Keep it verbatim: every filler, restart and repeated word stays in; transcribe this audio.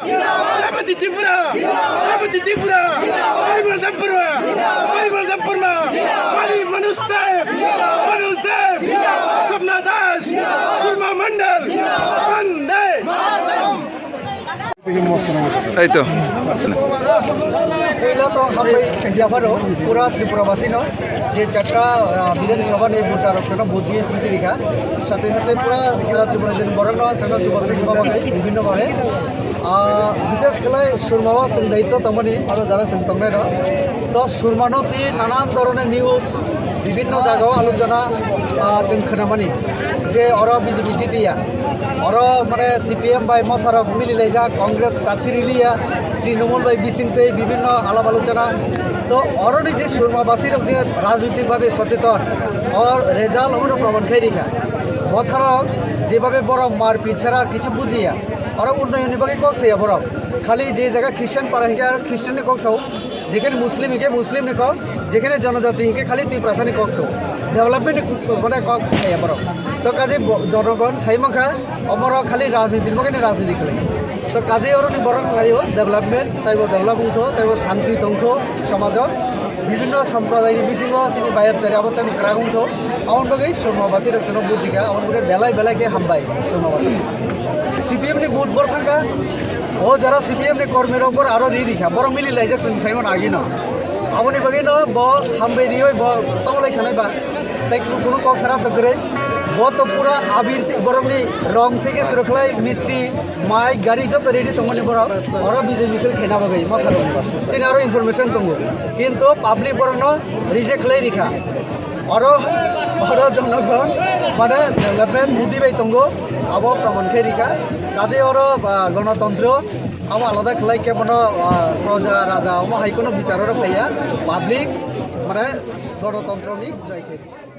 Rebati Tripura! Rebati Tripura! Parimal Debbarma! Parimal Debbarma! Mani Manoj Deb! Manoj Deb! Swapna Das! Surma Mandal! Bande! এই তো। Puila to hambai yapharo pura Tripura basi no je chatra, ah, Bidhan Sabha ni voter rok sono vote di di rikha. Sate sate pura sara Tripura joni borok no sono suba suba bagai bibhinno bagai. Ah, bishes khlai Surma o chwng daityo tongmani aro jara chwng tongnai rok. To Surma no twi nanan dhoroner news bibhinno jaga o alochona, ah, chwng khwnamani je oro B J P jitiya. Oro mane C P M bai motharok mililaijak, Congress prarthi riliya, Trinamool bai bisingtwi bibhinno alap alochona. To oroni je Surma basirok je rajnitik bhabe socheton, or result obono proman khai rikha. Motharok jebabe borok marpit chara kichu bujiya, oro unnayonni bagwi kok saya borok. Khali je jaga Christian para hinkhe aro Christian ni kok sao. Jekhane Muslim hinkhe Muslim ni kok, jekhane jonojati hinkhe khali Tiprasa ni kok so. Development ni kok, mane kok khaya borok. To kaje bo-, jonogon sai mankha, omoro khali rajniti ni bagwi ni rajniti khlai. To kaje oro ni borok khlaio development, taibo develop wngtho, taibo shanti tongtho somajo. Bibhinno sompradai ni bisingo chini bayap chari abo taibo kwrak wngtho. Aboni bagwi Surma basi rok seno budrika, aboni bagwi belai belai khe hambai Surma basi. C P M ni vote bor thangkha, o jara C P M ni kormi rok bor aro ri rikha, borok mili laijak chwng saimano agino. Aboni bagwi no bo hambai rioi bo tongolai sanai ba. Tei kunu kok sara to kwrwi. Bo to pura abir thi-, borokni rong theke suru khlai misti, mai, gari joto ready tongmani borok. Oro bijoi misil khaina bagwi ma tharo. Chini aro information tongo. Kintu public borokno reject khlai rikha. Oro, oro jonogon, mane, development Modi bai tongo, abo proman khe rikha. Kaje oro, ba, gonotontro, abo alada khlai khe bono, ah, proja, raja, omo hai kheno bichar oro phaiya. Public, mane, gonotontro ni joy khe rikha.